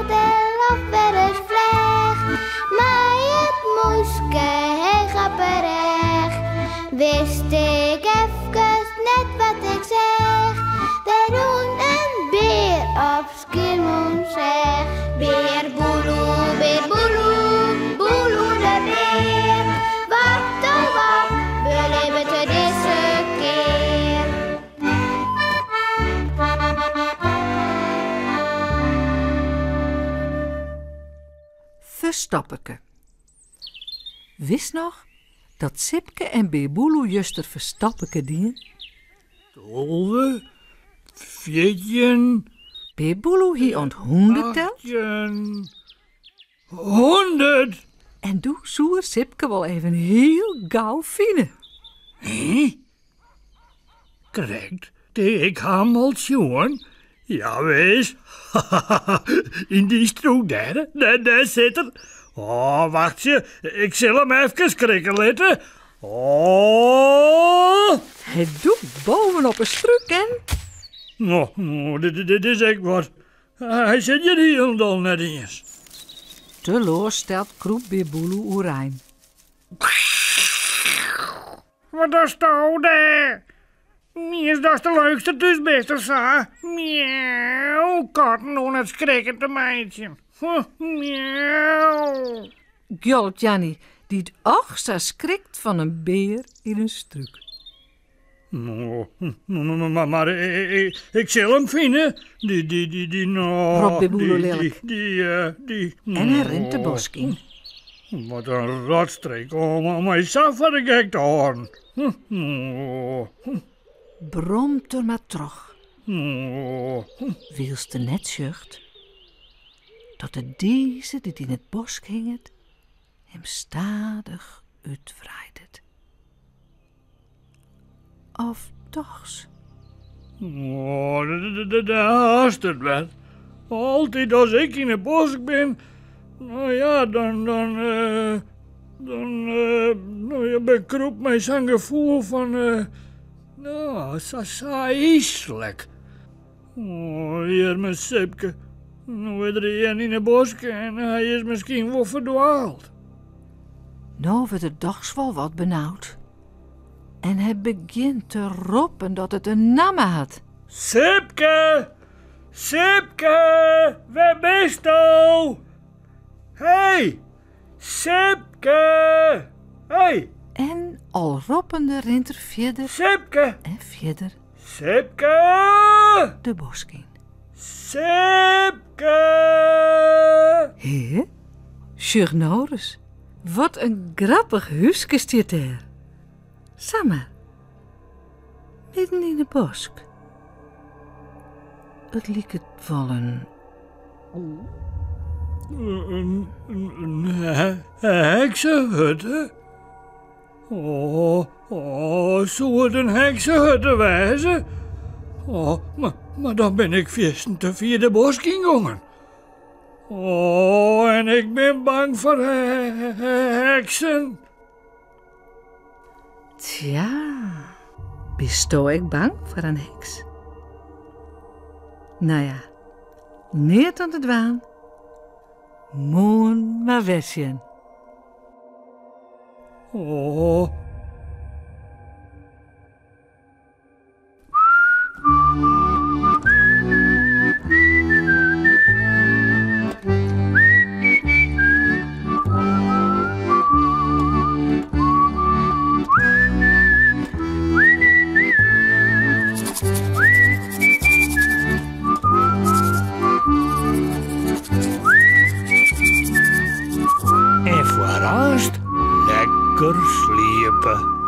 del of wer ris fleach. Mei it mûske heech op 'e rêch. Wist ik efkes net wat ik seach. Der rûn in bear op Skiermûntseach. Bear Boeloe, bear Boeloe, Boeloe de bear. Wat oh wat belibbet er dizze kear? Ferstopperke. Witst noch dat Sipke en Bear Boeloe juster ferstopperke dien? 12, 14. Bear Boeloe hie oant 100 teld. 18, 100! En doe soe er Sipke wol even hiel gau fine. Hé? Krekt, ik ha him al sjoen. Jawis, yn dy strûk dêr, dêr sit er. Oh, wachtsje, ik sil him efkes skrikke litte. Oh! Hy dûkt bovenop 'e strúk en. No, dit is ek wat. Hy sit hjir hielendal net iens. Teloarsteld krûpt Bear Boeloe oerein. Wat dochsto dêr? Mienst datst de leukste thús bist of sa? Miauw, katten oan it skrikken te meitsjen. Miauw. Gjolt Janny, dy't och sa skrikt fan in bear yn in strúk. Mar ik sil him fine, dy, dy, dy, dy, no. Ropt Bear Boeloe lilk. Dy, dy, En hy rint de bosk yn. Wat in rotstreek om my sa foar de gek te hâlden. Bromt er mar troch. Wylst er net sjocht dat de dize dy't yn it bosk hinget him stadich útwreidet. Of dochs? Oh, dêr hast it wer. Altyd as ik yn 'e bosk bin, no ja, dan, dan, eh, dan eh, no ja, bekrûpt my sa'n gefoel fan, eh, no, sa, sa yslik. Oh, earme Sipke. No is der ien yn 'e bosk en hy is miskien wol ferdwaald. No wurdt er dochs wol wat benaud. En hy begjint te roppen dat it in namme hat. Sipke! Sipke! Wêr bisto? Hey! Sipke! Hey! En al roppende rint er fierder. Sipke! En fierder. Sipke! De bosk yn. Sipke! Hé? Sjoch no ris. Wat in grappich húske stiet dêr. Samar. Midden yn 'e bosk. It liket wol in. In heksehutte? Oh, oh, soe it in heksehutte wêze? Oh, mar, mar dan bin ik fierstente fier de bosk yngongen. Oh, en ik bin bang foar heksen. Tsja, bisto ek bang foar in heks? No ja, neat oan te dwaan. Moarn mar wer sjen. Oh. En foar aanst lekker sliepe.